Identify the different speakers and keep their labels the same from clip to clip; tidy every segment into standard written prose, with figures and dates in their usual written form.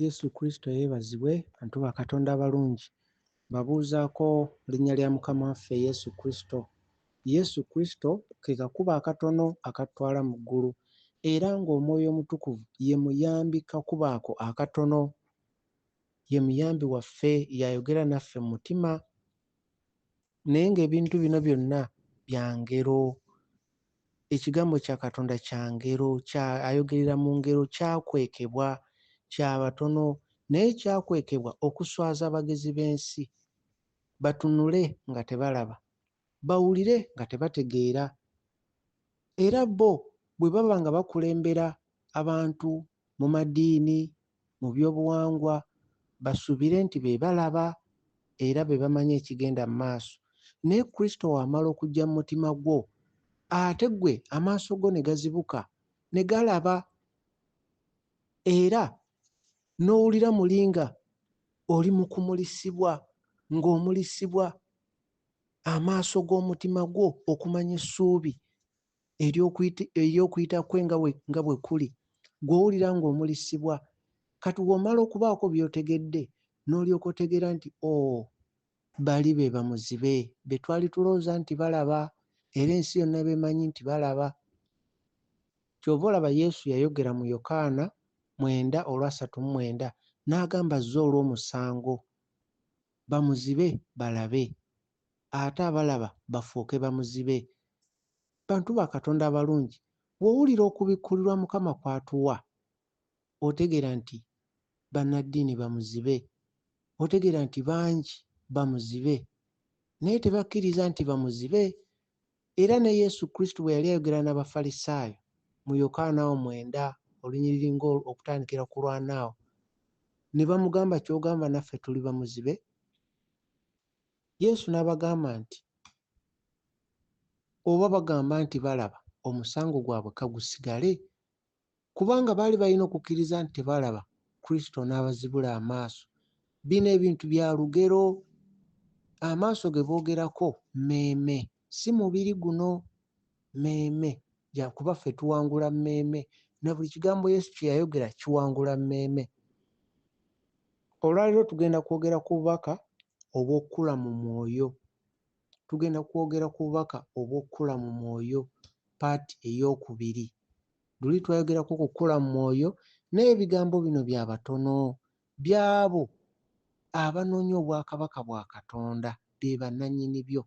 Speaker 1: Yesu Kristo yeebazibwe bantu ba Katonda abalungi. Mbabuuzaako mu linnya lya Mukama waffe Yesu Kristo. Yesu Kristo ke kakubo akatono akatutwala mu ggulu era ng'Omwoyo Omutukuvu ye muyambi kakubo ako akatono. Ye muyambi waffe, y'ayogera naffe mu mutima. Naye ng'ebintu bino byonna bya ngero. Ekigambo kya Katonda kya ngero, kya, ayogerera mu ngero, kyakwekebwa, kya batono, naye kyakwekebwa okuswaza abagezi b'ensi, batunule nga tebalaba, bawulire nga tebategeera. Era bo bwe baba nga bakulembera abantu mu madiini, mu byobuwangwa, basuubire nti be balaba era be bamanyi ekigenda mu maaso. Naye Kristo w'amala okujja mu mutima gwo, ate ggwe amaaso go ne gazibuka ne galaba, era n'owulira muli nga oli mu kumulisibwa, ng'omulisibwa amaaso g'omutima gwo okumanya essuubi ery'okuyita kwe nga bwe kuli, ggwe owulira ng'omulisibwa. Kati bw'omala okubaako by'otegedde, n'olyoka otegeera nti, O, bali be bamuzibe be twali tulowooza nti balaba, era ensi yonna b'emanyi nti balaba. Ky'ova olaba Yesu yayogera mu Yokaana mwenda olwasatu mu mwenda, n'agamba azze olw'omusango, bamuzibe balabe, ate abalaba bafuuke bamuzibe. Bantu ba Katonda abalungi, bw'owulira okubikkulirwa Mukama kw'atuwa, otegeera nti bannaddiini bamuzibe, otegeera nti bangi bamuzibe, naye tebakkiriza nti bamuzibe. Era ne Yesu Kristo bwe yali ayogera n'Abafalisaayo mu Yokaana awo mwenda olunyiriri ng'okutandikira ku lwana awo, ne bamugamba, ky'ogamba naffe tuli bamuzibe? Yesu n'abagamba nti, oba bagamba nti balaba, omusango gwabwe kagusigale, kubanga baali balina okukkiriza nti tebalaba, Kristo n'abazibula amaaso. Bino ebintu bya lugero. Amaaso ge boogerako mmeeme, si mubiri guno, mmeeme. Kuba ffe tuwangula mmeeme, na buli kigambo Yesu kye yayogera kiwangula mmeeme. Olwaleero tugenda kwogera ku bubaka obw'okukula mu mwoyo. Tugenda kwogera ku bubaka obw'okukula mu mwoyo, paati eyookubiri. Luli twayogerako ku kukula mu mwoyo, naye ebigambo bino bya batono, by'abo abanoonya obwakabaka bwa Katonda, be bannannyini byo.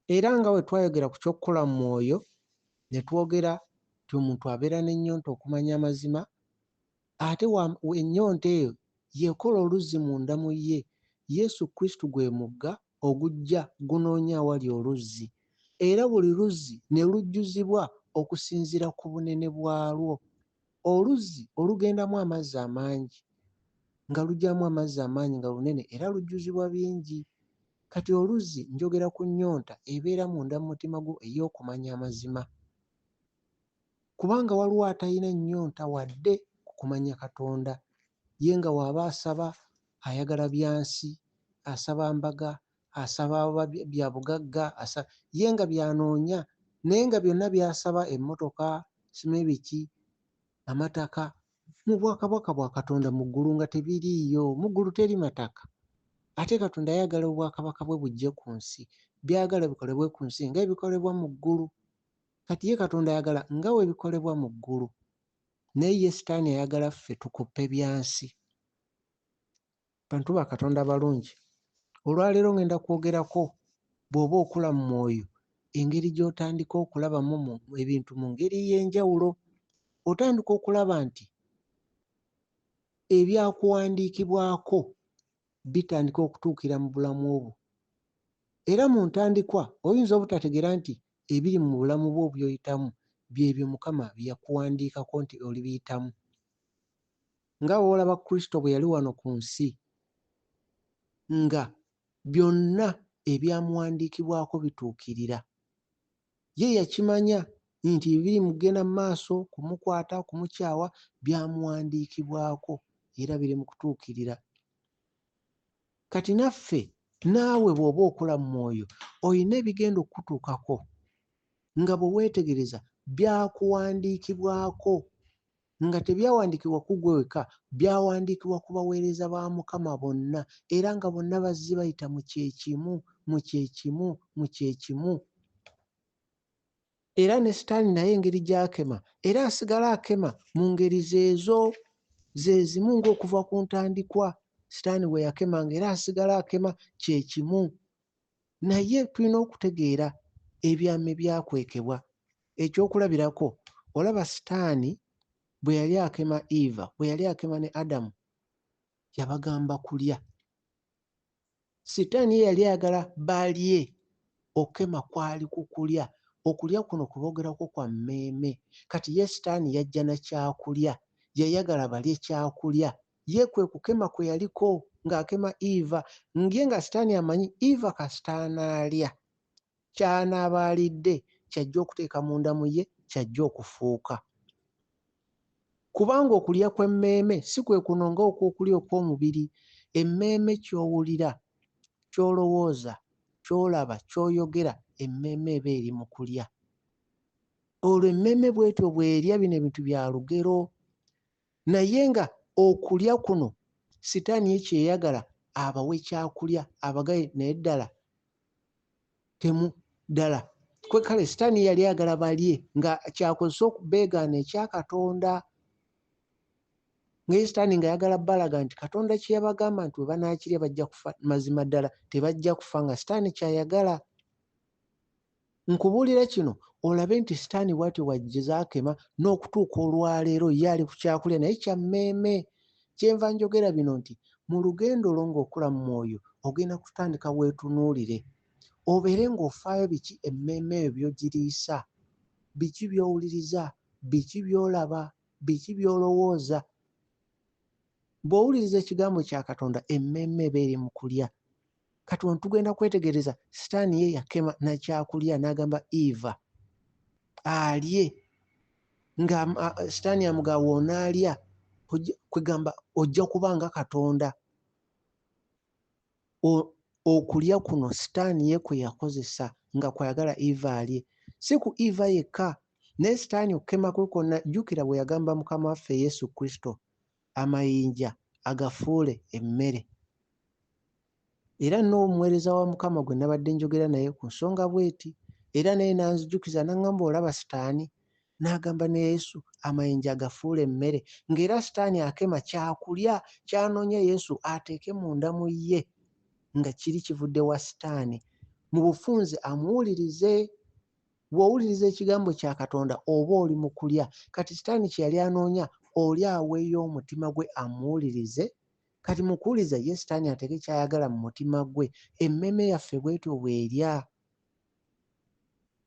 Speaker 1: Era nga bwe twayogera ku ky'okukula mu mwoyo, ne twogera nti omuntu abeera n'ennyonta okumanya amazima, ate ennyonta eyo y'ekola oluzzi munda mu ye. Yesu Kristo gwe mugga ogujja gunoonya awali oluzzi, era buli luzzi ne lujjuzibwa okusinziira ku bunene bwalwo. Oluzzi olugendamu amazzi amangi, nga lugyamu amazzi amangi nga lunene, era lujjuzibwa bingi. Kati oluzzi, njogera ku nnyonta ebeera munda mu mutima gwo ey'okumanya amazima. Kubanga waliwo atalina nnyonta wadde ku kumanya Katonda. Ye nga w'aba asaba ayagala bya nsi, asaba mbaga, asaba bya bugagga, ye nga by'anoonya, naye nga byonna by'asaba, emmotoka, simanyi biki, amataka, mu bwakabaka bwa Katonda mu ggulu nga tebiriiyo. Mu ggulu teri mataka. Ate Katonda ayagala obwakabaka bwe bujje ku nsi. By'ayagala bikolebwe ku nsi nga ebikolebwa mu ggulu. Kati ye Katonda ayagala nga bwe bikolebwa mu ggulu. Naye ye Sitaani ayagala ffe tukoppe bya nsi. Bantu ba Katonda abalungi, olwaleero ngenda kwogerako bw'oba okula mu mwoyo, engeri gy'otandika okulabamu ebintu mu ngeri ey'enjawulo. Otandika okulaba nti ebyakuwandiikibwako bitandika okutuukira mu bulamu bwo. Era mu ntandikwa oyinza obutategeera nti ebiri mu bulamu bwo by'oyitamu byebyo Mukama bye yakuwandiikako nti olibiyitamu. Nga bw'olaba Kristo bwe yali wano ku nsi, nga byonna ebyamuwandiikibwako bituukirira. Ye yakimanya nti ebiri mu kugenda mu maaso, kumukwata, kumukyawa, byamuwandiikibwako era biri mu kutuukirira. Kati naffe, naawe bw'oba okula mu mwoyo, olina ebigenda okukutuukako nga bwe weetegereza byakuwandiikibwako. Nga tebyawandiikibwa ku ggwe wekka, byawandiikibwa ku baweereza ba Mukama bonna, era nga bonna bazze bayita mu kye kimu, mu kye kimu, mu kye kimu. Era ne Sitaani naye engeri gy'akema, era asigala akema mu ngeri zeezo ze zimu ng'okuva ku ntandikwa Sitaani bwe yakemanga, era asigala akema kye kimu. Naye tulina okutegeera ebyama ebyakwekebwa. Ekyokulabirako, olaba Sitaani bwe yali akema Eva, bwe yali akema ne Adamu, yabagamba kulya. Sitaani ye yali ayagala balye, okukema kwali ku kulya. Okulya kuno kwe boogerako kwa mmeeme. Kati ye Sitaani yajja na kyakulya, yayagala balye kyakulya. Ye kwe kukema kwe yaliko ng'akema Eva. Ye nga Sitaani amanyi Eva kasita anaalya, ky'anaaba alidde ky'ajja okuteeka munda mu ye, ky'ajja okufuuka. Kubanga okulya kw'emmeeme si kwe kuno nga okw'okulya okw'omubiri. Emmeeme ky'owulira, ky'olowooza, ky'olaba, ky'oyogera, emmeeme eba eri mu kulya. Olwo emmeeme bw'etyo bw'erya bino ebintu bya lugero. Naye nga okulya kuno Sitaani ye kye yayagala abawe kyakulya, abagaye naye ddala temu ddala kwe kale Sitaani yali ayagala balye nga kyakozesa okubeegaana ekya Katonda. Nga ye Sitaani ng'ayagala balaga nti Katonda kye yabagamba nti bwe banaakirya bajja kufa, mazima ddala tebajja kufa nga Sitaani ky'ayagala. Nkubuulira kino olabe nti Sitaani bw'atyo bw'ajjeza akema n'okutuuka olwaleero ye ali ku kyakulya naye kya mmeeme. Kyenva njogera bino nti mu lugendo lwo ng'okula mu mwoyo ogenda kutandika weetunuulire obeere ng'ofaayo biki emmeeme eyo by'ogiriisa, biki by'owuliriza, biki by'olaba, biki by'olowooza. Bw'owuliriza ekigambo kya Katonda emmeeme eba eri mu kulya. Kati wano tugenda kwetegereza Sitaani ye yakema na kyakulya n'agamba Eva alye nga Sitaani amugamba w'onaalya kwegamba ojja kuba nga Katonda. Okulya kuno Sitaani ye kwe yakozesa nga kw'ayagala Eva alye. Si ku Eva yekka naye Sitaani okukema kwe kwonna jjukira bwe yagamba Mukama waffe Yesu Kristo amayinja agafuule emmere. Era n'omuweereza wa Mukama gwe nabadde njogera naye ku nsonga bw'eti, era naye n'anzijukiza n'aŋŋamba olaba Sitaani? N'agamba ne Yesu amayinja agafuule emmere, ng'era Sitaani akema kyakulya ky'anoonya Yesu ateeke munda mu ye nga kiri kivudde wa Sitaani. Mu bufunze amuwulirize. Bw'owuliriza ekigambo kya Katonda oba oli mu kulya. Kati Sitaani kye yali anoonya oli aweeyo omutima gwe amuwulirize. Kati mu kuwuliriza ye Sitaani ateeke ky'ayagala mu mutima gwe. Emmeeme yaffe bw'etyo bw'erya.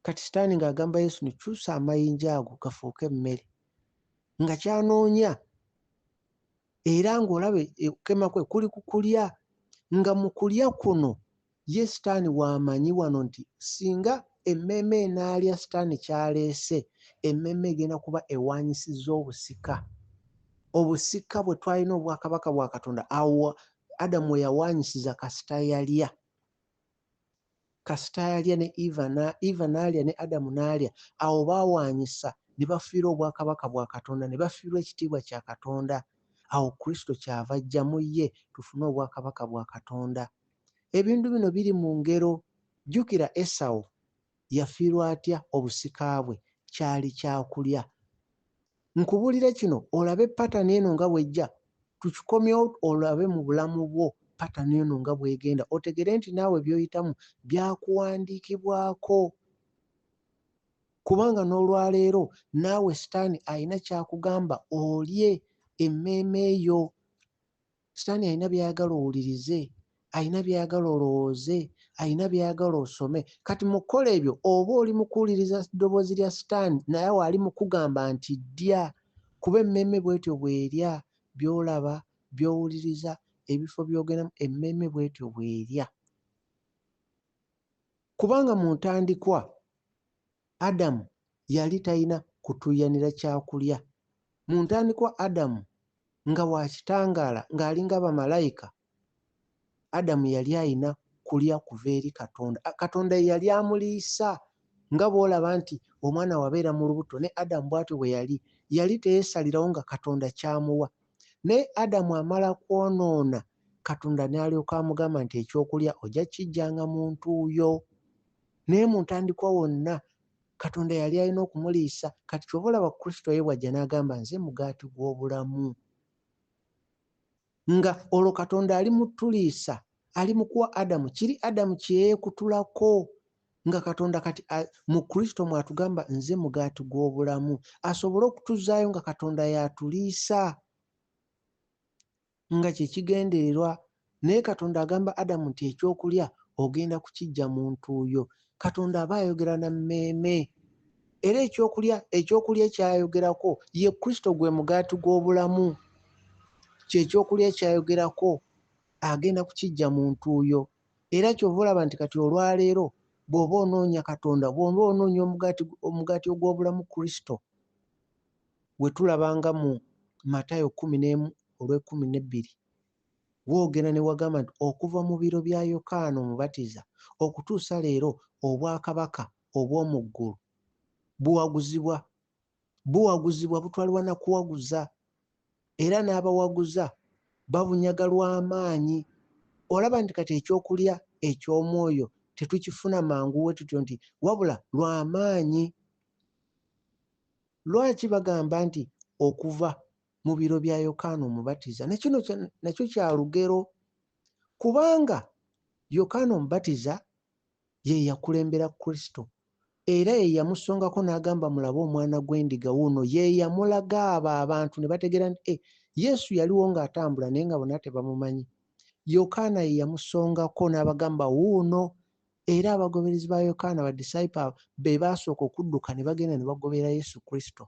Speaker 1: Kati Sitaani ng'agamba Yesu nti kyusa amayinja ago gafuuke emmere. Nga ky'anoonya era ng'olaba okukema kwe kuli ku kulya. Nga mu kulya kuno ye Sitaani w'amanyi wano nti singa emmeeme enaalya Sitaani ky'aleese, emmeeme egenda kuba ewaanyisizza obusika. Obusika bwe twalina obwakabaka bwa Katonda awo Adamu we yawaanyisiza kasita yalya. Kasita yalya ne Eva na Eva n'alya ne Adamu n'alya, awo baawaanyisa ne bafiirwa obwakabaka bwa Katonda, ne bafiirwa ekitiibwa kya Katonda. Awo Kristo ky'ava ajja mu ye tufune obwakabaka bwa Katonda. Ebintu bino biri mu ngero. Jjukira Esawu yafiirwa atya obusika bwe? Kyali kyakulya. Nkubuulira kino olabe patani eno nga bw'ejja, tukikomyewo olabe mu bulamu bwo patani eno nga bw'egenda, otegeere nti naawe by'oyitamu byakuwandiikibwako. Kubanga n'olwaleero naawe Sitaani alina ky'akugamba olye emmeeme yo. Sitaani alina by'ayagala owulirize, alina by'ayagala olowooze, alina by'ayagala osome. Kati mu kukola ebyo oba oli mu kuwuliriza ddoboozi lya Sitaani naye ali mu kugamba nti ddya, kuba emmeeme bw'etyo bw'erya, by'olaba, by'owuliriza, ebifo by'ogendamu, emmeeme bw'etyo bw'erya. Kubanga mu ntandikwa Adamu yali talina kutuuyanira kyakulya. Mu ntandikwa Adamu nga wa kitangaala ng'alinga bamalayika, Adamu yali alina kulya kuva eri Katonda. Katonda ye yali amuliisa nga bw'olaba nti omwana wabeera mu lubuto ne Adamu bw'atyo bwe yali. Yali teyeesalirawo nga Katonda ky'amuwa. Naye Adamu amala kwonoona, Katonda n'alyoka amugamba nti ekyokulya ojja kukiggyanga mu ntuuyo. Naye mu ntandikwa wonna Katonda yali alina okumuliisa. Kati ky'ova olaba Kristo ye bw'ajja n'agamba nze mugaati gw'obulamu. Nga olwo Katonda ali mu tuliisa, ali mu kuwa Adamu kiri Adamu kye yeekutulako. Nga Katonda kati mu Kristo mw'atugamba nze mugaati gw'obulamu, asobole okutuzzaayo nga Katonda y'atuliisa. Nga kye kigendererwa. Naye Katonda agamba Adamu nti ekyokulya ogenda kukiggya mu ntuuyo. Katonda aba ayogera na mmeeme. Era ekyokulya, ekyokulya ky'ayogerako ye Kristo gwe mugaati gw'obulamu. Kye kyokulya ky'ayogerako, agenda kukiggya mu ntuuyo. Era ky'ova olaba nti kati olwaleero bw'oba onoonya Katonda, bw'oba onoonya omugaati, omugaati ogw'obulamu Kristo, we tulaba nga mu Matayo 11 olw'ekkumi n'ebbiri, woogera ne wagamba nti okuva mu biro bya Yokaana Omubatiza okutuusa leero obwakabaka obw'omu ggulu buwaguzibwa, buwaguzibwa, butwalibwa na kuwaguza, era n'abawaguza babunyaga lw'amaanyi. Olaba nti kati ekyokulya eky'omwoyo tetukifuna mangu we tutyo nti wabula lw'amaanyi. Lwaki bagamba nti okuva mu biro bya Yokaana Omubatiza? Ne kino nakyo kya lugero, kubanga Yokaana Omubatiza ye yakulembera Kristo, era ye yamusongako n'agamba mulabe omwana gw'endiga wuuno. Ye yamulaga abo abantu ne bategeera nti Yesu yaliwo ng'atambula naye nga bonna tebamumanyi. Yokaana ye yamusongako n'abagamba wuuno, era abagoberezi ba Yokaana, ba disciple, be baasooka okudduka ne bagenda ne bagoberera Yesu Kristo.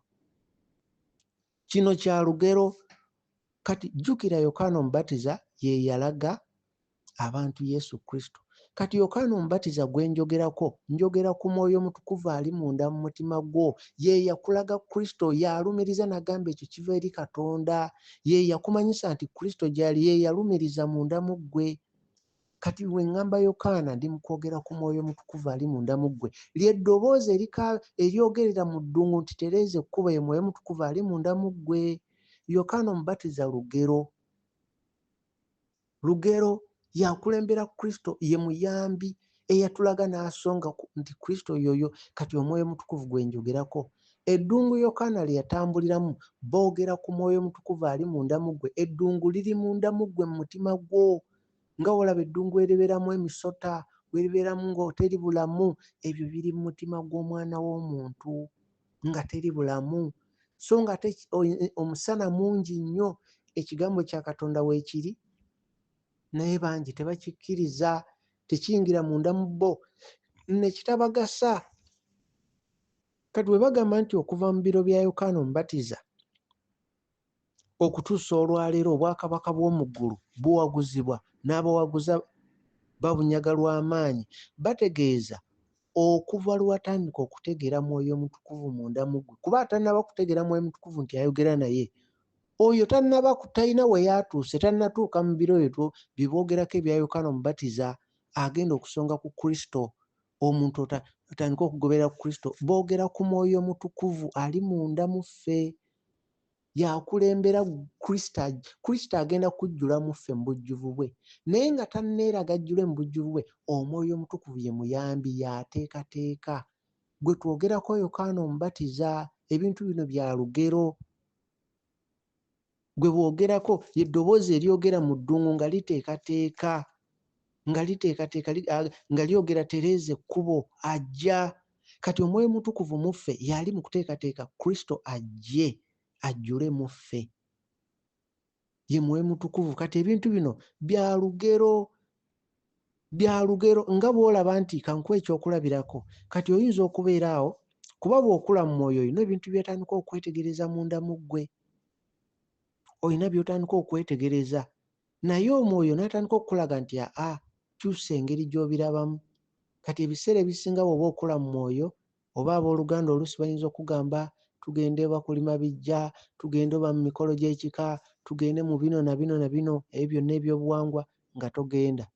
Speaker 1: Kino kya lugero. Kati jjukira Yokaana Omubatiza ye yalaga abantu Yesu Kristo. Kati Yokaana Omubatiza gwe njogerako, njogera ku Mwoyo Mutukuvu ali munda mu mutima gwo. Ye yakulaga Kristo, y'alumiriza n'agamba ekyo kiva eri Katonda. Ye yakumanyisa nti Kristo gy'ali, ye yalumiriza munda mu ggwe. Kati bwe ŋŋamba Yokaana, ndi mu kwogera ku Mwoyo Mutukuvu ali munda mu ggwe. Lye ddoboozi eryogerera mu ddungu nti tereeza ekkubo, ye Mwoyo Mutukuvu ali munda mu ggwe. Yokaana Omubatiza lugero. Lugero yakulembera Kristo, ye muyambi eyatulaga n'asonga nti Kristo y'oyo. Kati Omwoyo Omutukuvu gwe njogerako. Eddungu Yokaana lye yatambuliramu, boogera ku Mwoyo Mutukuvu ali munda mu ggwe. Eddungu liri munda mu ggwe mu mutima gwo. Nga bw'olaba eddungu eribeeramu emisota, eribeeramu ng'oteri bulamu, ebyo biri mu mutima gw'omwana w'omuntu nga teri bulamu. So ng'ate omusana mungi nnyo, ekigambo kya Katonda weekiri, naye bangi tebakikkiriza, tekiyingira munda mu bo ne kitabagasa. Kati bwe bagamba nti okuva mu biro bya Yokaana Omubatiza okutuusa olwaleero obwakabaka bw'omu ggulu buwaguzibwa n'abawaguza babunyaga lw'amaanyi, bategeeza okuva lwe watandika okutegeera Mwoyo Mutukuvu munda mu ggwe. Kuba atannaba kutegeera Mwoyo Mutukuvu nti ayogera naye, oyo tannaba, talina we yaatuuse, tannatuuka mu biro ebyo bye boogerako ebya Yokaana Omubatiza agenda okusonga ku Kristo. Omuntu otandika okugoberera Kristo, boogera ku Mwoyo Mutukuvu ali munda mu ffe. Y'akulembera Kristo, Kristo agenda kujjula mu ffe mu bujjuvu bwe. Naye nga tanneeraga ajjule mu bujjuvu bwe, Omwoyo Omutukuvu ye muyambi, y'ateekateeka. Gwe twogerako Yokaana Omubatiza, ebintu bino bya lugero. Gwe boogerako ye ddoboozi eryogera mu ddungu nga liteekateeka, nga liteekateeka, nga lyogera tereeza ekkubo, ajja. Kati Omwoyo Omutukuvu mu ffe y'ali mu kuteekateeka Kristo ajje ajjule mu ffe. Ye Mwoyo Mutukuvu. Kati ebintu bino bya lugero, bya lugero nga bw'olaba nti kankuwe ekyokulabirako. Kati oyinza okubeera awo, kuba bw'okula mu mwoyo olina ebintu by'otandika okwetegereza munda mu ggwe. Olina by'otandika okwetegereza. Naye omwoyo n'atandika okukulaga nti aa, kyusa engeri gy'obirabamu. Kati ebiseera ebisinga bw'oba okula mu mwoyo, oba abooluganda oluusi bayinza okukugamba tugende oba kulima biggya, tugende oba mu mikolo gy'ekika, tugende mu bino na bino na bino, ebyo byonna ebyobuwangwa, nga togenda.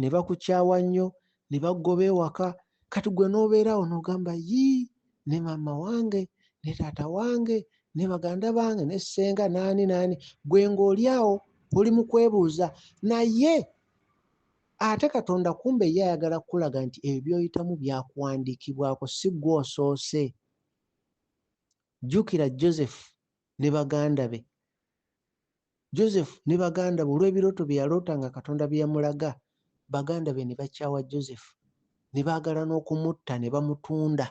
Speaker 1: Ne bakukyawa nnyo, ne bakugoba ewaka. Kati ggwe n'obeera awo n'ogamba yii, ne maama wange, ne taata wange ne baganda bange ne ssenga n'ani n'ani, ggwe ng'oli awo oli mu kwebuuza. Naye ate Katonda kumbe ye ayagala kukulaga nti ebyo by'oyitamu byakuwandiikibwako, si ggwe osoose. Jjukira Joseph ne baganda be. Joseph ne baganda be olw'ebirooto bye yaloota nga Katonda bye yamulaga, baganda be ne bakyawa Joseph ne baagala n'okumutta ne bamutunda.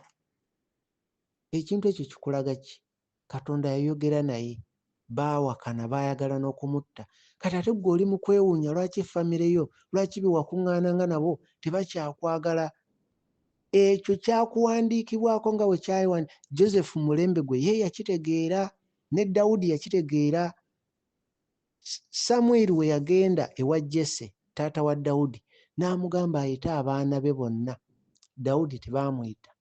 Speaker 1: Ekintu ekyo kikulaga ki? Katonda yayogera naye, baawakana baayagala n'okumutta. Kati ate ggwe oli mu kwewuunya lwaki famire yo, lwaki be wakuŋŋaananga nabo tebakyakwagala. Ekyo kyakuwandiikibwako nga bwe kyawandi Joseph mu mulembe gwe ye yakitegeera, ne Dawudi yakitegeera. Samwiri we yagenda ewa Jesse taata wa Dawudi n'amugamba ayite abaana be bonna, Dawudi tebaamuyita.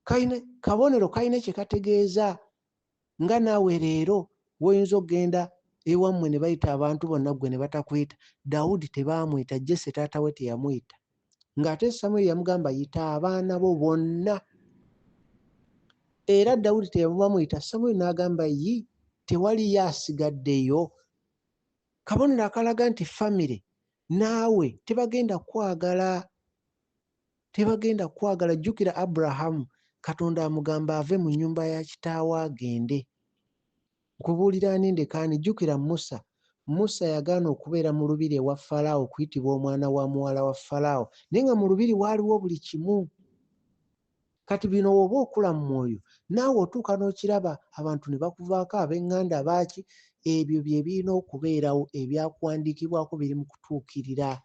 Speaker 1: Kalina kabonero, kalina kye kategeeza nga naawe leero w'oyinza okugenda ewammwe ne bayita abantu bonna ggwe ne batakuyita. Dawudi tebaamuyita, Jesse taata we teyamuyita. Ng'ate Samwiri yamugamba yita abaana bo bonna. Era Dawudi tebamuyita, Samwiri n'agamba yi tewaliyo asigaddeyo. Kabonero akalaga nti famire naawe tebagenda kukwagala. Tebagenda kukwagala. Jjukira Aburahamu, Katonda amugamba ave mu nnyumba ya kitaawe agende. Nkubuulira ani ndeka ani? Jjukira Musa. Musa yagaana okubeera mu lubiri ewa Falaawo okuyitibwa omwana wa muwala wa Falaawo, naye nga mu lubiri waaliwo buli kimu. Kati bino bw'oba okula mu mwoyo, naawe otuuka n'okiraba abantu ne bakuvaako, ab'eŋŋanda baaki, ebyo bye birina okubeerawo, ebyakuwandiikibwako biri mu kutuukirira.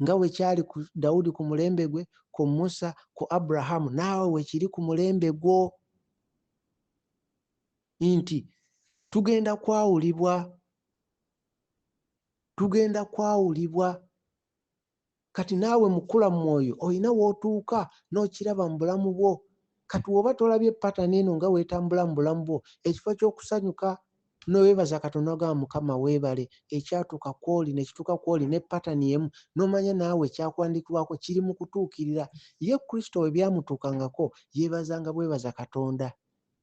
Speaker 1: Nga bwe kyali ku Dawudi ku mulembe gwe, ku Musa, ku Abrahamu, naawe bwe kiri ku mulembe gwo. Nti tugenda kwawulibwa, tugenda kwawulibwa. Kati naawe mu kukula mu mwoyo olina w'otuuka n'okiraba mu bulamu bwo. Kati bw'oba tolabye pattern eno nga bw'etambula mu bulamu bwo, ekifo ky'okusanyuka n'oweebaza Katonda n'ogamba Mukama weebale, ekyatuuka kw'oli ne kituuka kw'oli ne pattern emu, n'omanya naawe ekyakuwandiikibwako kiri mu kutuukirira. Ye Kristo bwe byamutuukangako yeebazanga bwebaza Katonda.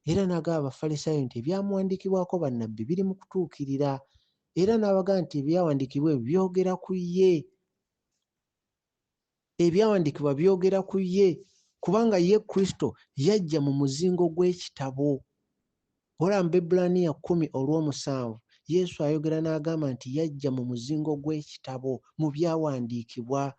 Speaker 1: Era n'agamba Abafalisaayo nti ebyamuwandiikibwako bannabbi biri mu kutuukirira. Era n'abagamba nti ebyawandiikibwa ebyo byogera ku ye. Ebyawandiikibwa byogera ku ye, kubanga ye Kristo yajja mu muzingo gw'ekitabo. Olaba mu Baebbulaniya 10 olw'omusanvu, Yesu ayogera n'agamba nti yajja mu muzingo gw'ekitabo, mu byawandiikibwa.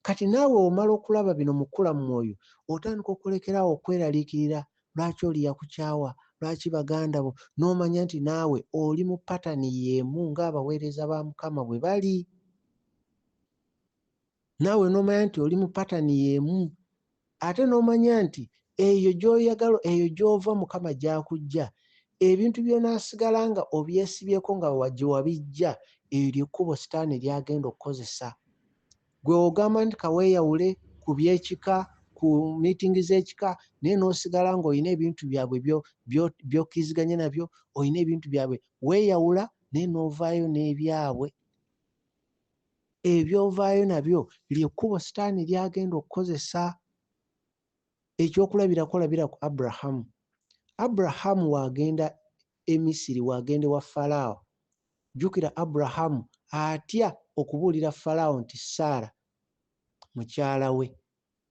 Speaker 1: Kati naawe omala okulaba bino mu kukula mu mwoyo, otandika okulekeraawo okweraliikirira lwaki oli yakukyawa, lwaki baganda bo, n'omanya nti naawe oli mu pattern y'emu ng'abaweereza ba Mukama bwe bali. Naawe n'omanya nti oli mu pattern y'emu. Ate n'omanya nti eyo gy'oyagala, eyo gy'ova Mukama gy'akuggya, ebintu by'onaasigala nga obyesibyeko nga gye wabiggya, eryo ly'ekkubo sitaani ly'agenda okukozesa. Gwe ogamba nti kaweeyawule ku by'ekika, ku miitingi z'ekika, naye n'osigala ng'olina ebintu byabwe by'okkiriziganya nabyo, olina ebintu byabwe. Weeyawula naye n'ovaayo n'ebyabwe. Eby'ovaayo nabyo ly'ekkubo sitaani ly'agenda okukozesa. Ekyokulabirako labira ku Abrahamu. Abrahamu w'agenda e Misiri, w'agenda ewa Falaawo, jjukira Abrahamu atya okubuulira Falaawo nti Saara mukyala we.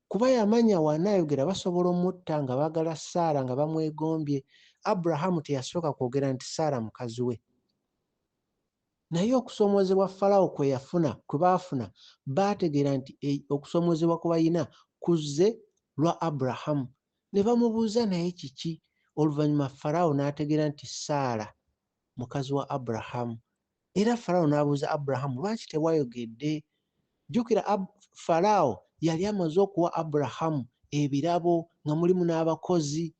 Speaker 1: Kuba yamanya w'anaayogera basobola omutta nga baagala Saara nga bamwegombye. Abrahamu teyasooka kwogera nti Saara mukazi we. Naye okusoomoozebwa Falaawo kwe yafuna, kwe baafuna, baategeera nti okusoomoozebwa kwe balina kuzze lwa Abrahamu. Ne bamubuuza naye kiki? Oluvannyuma Falaawo n'ategeera nti Saara mukazi wa Abrahamu. Era Falaawo n'abuuza Abrahamu, lwaki tewayogedde? Jjukira Falaawo yali amaze okuwa Abrahamu ebirabo nga mulimu n'abakozi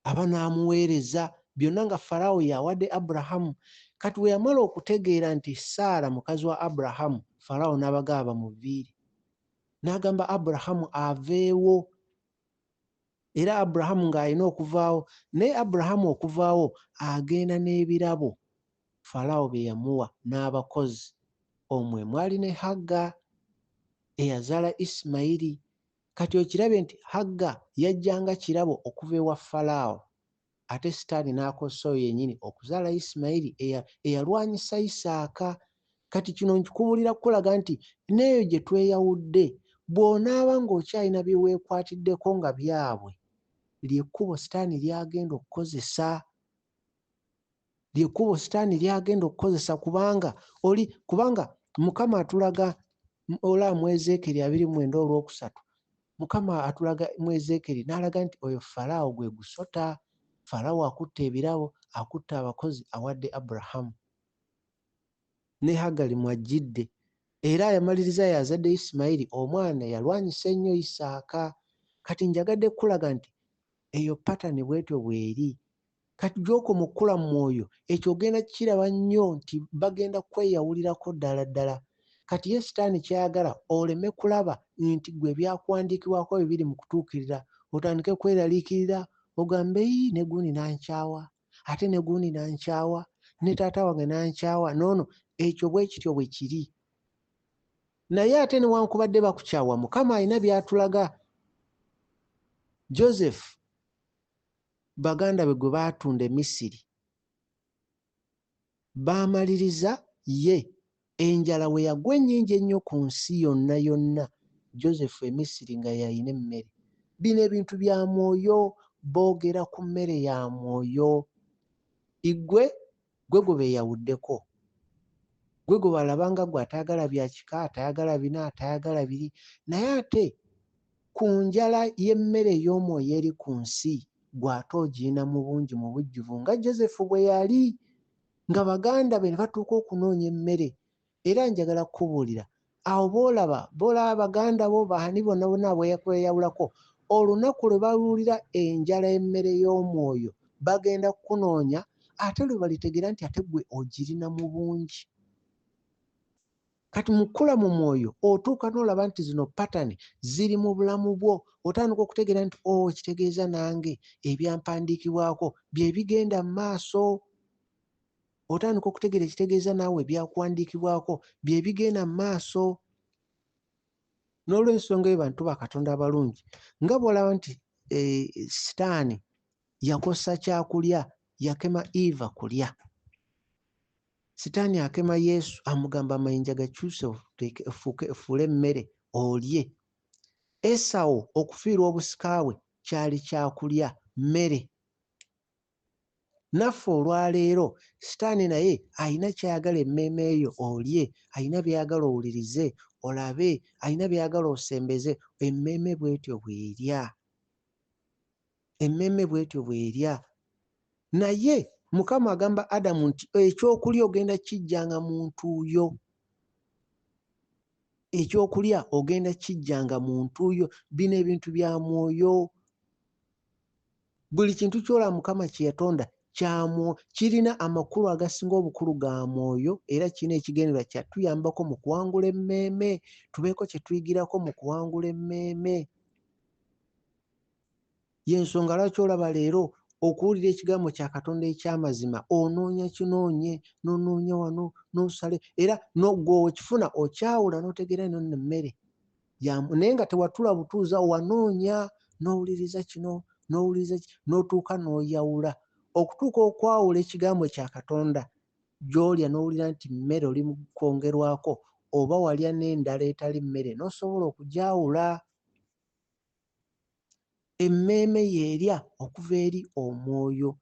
Speaker 1: abanaamuweereza, byonna nga Falaawo y'awadde Abrahamu. Kati bwe yamala okutegeera nti Saara mukazi wa Abrahamu, Falaawo n'abagamba bamuviire. N'agamba Abrahamu aveewo. Era Abrahamu ng'alina okuvaawo, naye Abrahamu okuvaawo agenda n'ebirabo Falaawo bye yamuwa n'abakozi. Omwo mwali ne Haga eyazaala Isimayiri. Kati okirabye nti Hagga yajja nga kirabo okuva ewa Falaawo, ate Sitaani n'akozesa oyo yennyini okuzaala Isimayiri eyalwanyisa Isaaka. Kati kino nkikubuulira kukulaga nti n'eyo gye tweyawudde, bw'onaaba ng'okyalina bye weekwatiddeko nga byabwe, ly'ekkubo Sitaani ly'agenda okukozesa. Ly'ekkubo Sitaani ly'agenda okukozesa kubanga oli, kubanga Mukama atulaga olaba mu Ezeekeri 29 olwokusatu, Mukama atulaga mu Ezeekeri n'alaga nti oyo Falaawo gwe gusota. Falaawo akutte ebirabo, akutte abakozi, awadde Aburahamu. Ne Hagali mw'ajjidde. Era yamaliriza y'azadde Isimayiri, omwana eyalwanyisa ennyo Isaaka. Kati njagadde kukulaga nti eyo patani bw'etyo bw'eri. Kati gy'okoma okukula mu mwoyo, ekyo ogenda kukiraba nnyo nti bagenda kukweyawulirako ddala ddala. Kati ye Sitaani ky'ayagala oleme kulaba nti ggwe ebyakuwandiikibwako bye biri mu kutuukirira, otandike kweraliikirira ogambe, Yii, ne gundi n'ankyawa, ate ne gundi n'ankyawa, ne taata wange n'ankyawa, n'ono. Ekyo bwe kityo bwe kiri. Naye ate newankubadde bakukyawa, Mukama alina by'atulaga. Joseph baganda be gwe baatunda e Misiri baamaliriza ye enjala we yagwa ennyingi ennyo ku nsi yonna yonna, Joseph e Misiri nga y'alina emmere. Bino ebintu bya mwoyo, boogera ku mmere ya mwoyo. Ggwe, ggwe gwe beeyawuddeko. Ggwe gwe balaba nga ggwe atayagala bya kika, atayagala bino, atayagala biri. Naye ate ku njala y'emmere ey'omwoyo eri ku nsi, ggwe ate ogirina mu bungi mu bujjuvu nga Joseph bwe yali, nga baganda be ne batuuka okunoonya emmere. Era njagala kukubuulira, awo b'olaba, b'olaba baganda bo, baani bonna bonna abeekweyawulako, olunaku lwe baluwulira enjala y'emmere y'omwoyo, bagenda kukunoonya, ate lwe balitegeera nti ate ggwe ogirina mu bungi. Kati mu kukula mu mwoyo otuuka n'olaba nti zino patani ziri mu bulamu bwo, otandika okutegeera nti o oh, kitegeeza nange ebyampandiikibwako bye bigenda mu maaso. Otandika okutegeera ekitegeeza naawe ebyakuwandiikibwako bye bigenda mu maaso. N'olw'ensonga eyo bantu ba Katonda abalungi, nga bw'olaba nti e, Sitaani yakosa kyakulya, yakema Eva kulya. Sitaani akema Yesu amugamba amayinja gakyuse ofuule emmere olye. Esawo okufiirwa obusika bwe kyali kyakulya, mmere. Naffe olwaleero Sitaani naye alina ky'ayagala emmeeme yo olye, alina by'ayagala owulirize, olabe, alina by'ayagala osembeze. Emmeeme bw'etyo bw'erya. Emmeeme bw'etyo bw'erya. Naye Mukama agamba Adamu nti ekyokulya ogenda kijjanga mu ntuuyo. Ekyokulya ogenda kijjanga mu ntuuyo. Bino ebintu bya mwoyo. Buli kintu ky'olaba Mukama kye yatonda kirina amakulu agasinga obukulu ga mwoyo era kirina ekigendererwa kya tuyambako mu kuwangula emmeeme, tubeeko kye tuyigirako mu kuwangula emmeeme. Y'ensonga lwaki olaba leero okuwulira ekigambo kya Katonda eky'amazima onoonya kinoonye, n'onoonya wano, n'osale era ggwe okifuna okyawula n'otegeera eno nno emmere naye nga tewatula butuuza wanoonya n'owuliriza kino n'owuliriza n'otuuka n'oyawula okutuuka okwawula ekigambo kya Katonda gy'olya n'owulira nti mmere oli mu kwongerwako oba walya n'endala etali mmere n'osobola okugyawula. Emmeeme y'erya okuva eri omwoyo.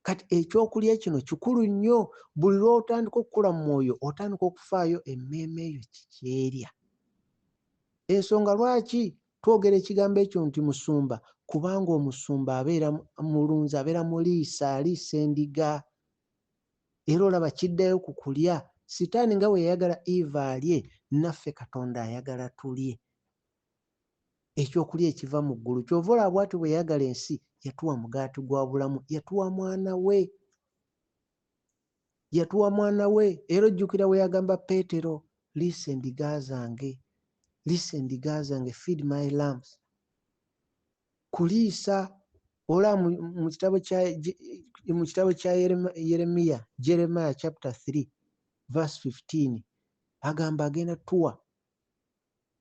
Speaker 1: Kati ekyokulya kino kikulu nnyo. Buli lw'otandika okukula mu mwoyo otandika okufaayo emmeeme yo kiki erya. Ensonga lwaki twogera ekigambo ekyo nti musumba kubanga omusumba abeera mulunzi, abeera muliisa, aliisa endiga. Era olaba kiddayo ku kulya. Sitaani nga bwe yayagala Eva alye, naffe Katonda ayagala tulye. Ekyokulya ekiva mu ggulu. Ky'ova olaba bw'atyo bwe yayagala ensi, yatuwa mugaati gwa bulamu, yatuwa mwana we. Yatuwa mwana we. Era ojjukira bwe yagamba Peetero, liisa endiga zange, liisa endiga zange, feed my lambs. Kuliisa olaba mu kitabo kya mu kitabo kya Yeremiya, Jeremiah chapter 3 verse 15 agamba agenda tuwa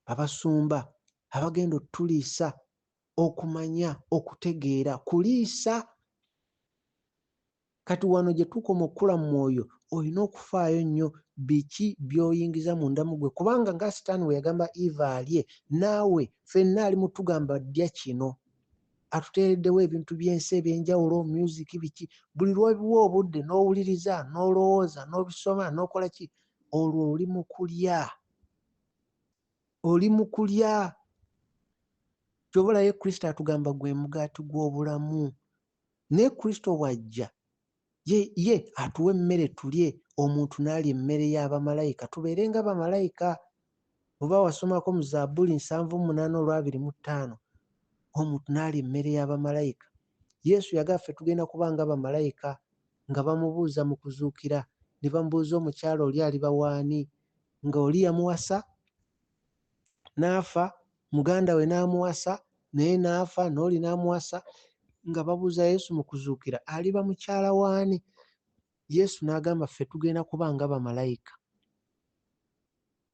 Speaker 1: abasumba. abagenda otuliisa okumanya, okutegeera, kuliisa. Kati wano gye tukoma okukula mu mwoyo, olina okufaayo nnyo biki by'oyingiza munda mu ggwe, kubanga nga Sitaani bwe yagamba Eva alye, naawe ffenna ali mu tugamba ddya kino. Atuteereddewo ebintu by'ensi eby'enjawulo, music biki, buli lw'obiwa obudde n'owuliriza, n'olowooza, n'obisoma, n'okola ki, olwo oli mu kulya. Oli mu kulya. Ky'ova olaba ye Kristo atugamba gwe mugaati gw'obulamu. Naye Kristo bw'ajja, ye atuwa emmere tulye, omuntu n'alya emmere ya bamalayika, tubeere nga bamalayika. Oba wasomako mu Zabbuli 78 olwa 25, omuntu n'alya emmere ya bamalayika. Yesu yagamba ffe tugenda kuba nga bamalayika, nga bamubuuza mu kuzuukira, ne bamubuuza omukyala oli aliba waani, nga oli yamuwasa n'afa, muganda we n'amuwasa naye n'afa, n'oli n'amuwasa, nga babuuza Yesu mu kuzuukira aliba mukyala waani. Yesu n'agamba ffe tugenda kuba nga bamalayika.